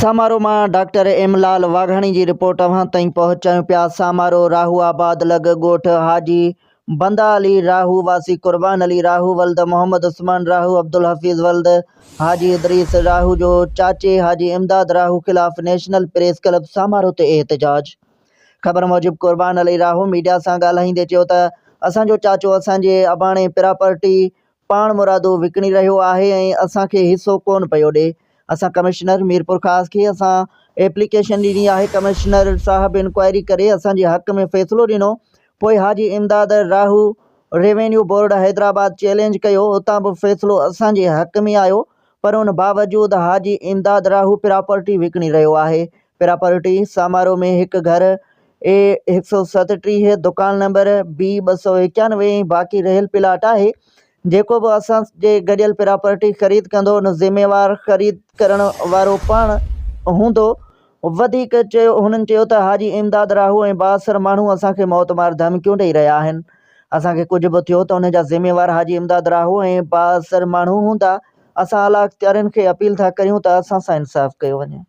سامارو مان doctor M لال واگهاڻي جي report اوهان تائين پهچايون پيا سامارو راهو آباد لڳ ڳوٺ حاجي بنده علي راهو واسي قربان علي راهو ولد محمد عثمان راهو عبدالحفيظ ولد حاجي ادريس راهو جو چاچي حاجي امداد راهو خلاف نيشنل پريس ڪلب سامارو تي احتجاج خبر موجب قربان علي راهو ميڊيا سان ڳالهائيندي چيو ته اسان جو چاچو اسان جي اباڻي پراپرٽي پاڻمرادو وڪڻي رهيو آهي ۽ اسان کي حصو ڪونه پيو ڏي. اسان ڪمشنر ميرپورخاص کي اسان ايپليڪيشن ڏني آهي ڪمشنر صاحب انڪوائري ڪري اسان جي حق ۾ فيصلو ڏنو پوء Haji Imdad Rahu revenue board Hyderabad challenge ڪيو اتان به فيصلو اسان جي حق ۾ آيو پر ان باوجود حاجي امداد راهو پراپرٽي وڪڻي رهيو آهي پراپرٽي سامارو ۾ هڪ گهر اي 137، دڪان نمبر بي 291 ۽ باقي رهيل پلاٽ آهي، جيڪو به اسان جي گڏيل پراپرٽي خريد ڪندو ان ذميوار خريد ڪرڻ وارو پاڻ هوندو. وڌيڪ چيو هنن چيو ته حاجي امداد راهو ۽ بااثر ماڻهو اسان کي موت مار ڌمڪيون ڏئي رهيا آهن، اسان کي ڪجهه به ٿيو ته ان جا ذميوار حاجي امداد راهو ۽ بااثر ماڻهو هوندا، اسان اعليٰ اختيارين کي اپيل ٿا ڪريون ته اسان سان انصاف ڪيو وڃي.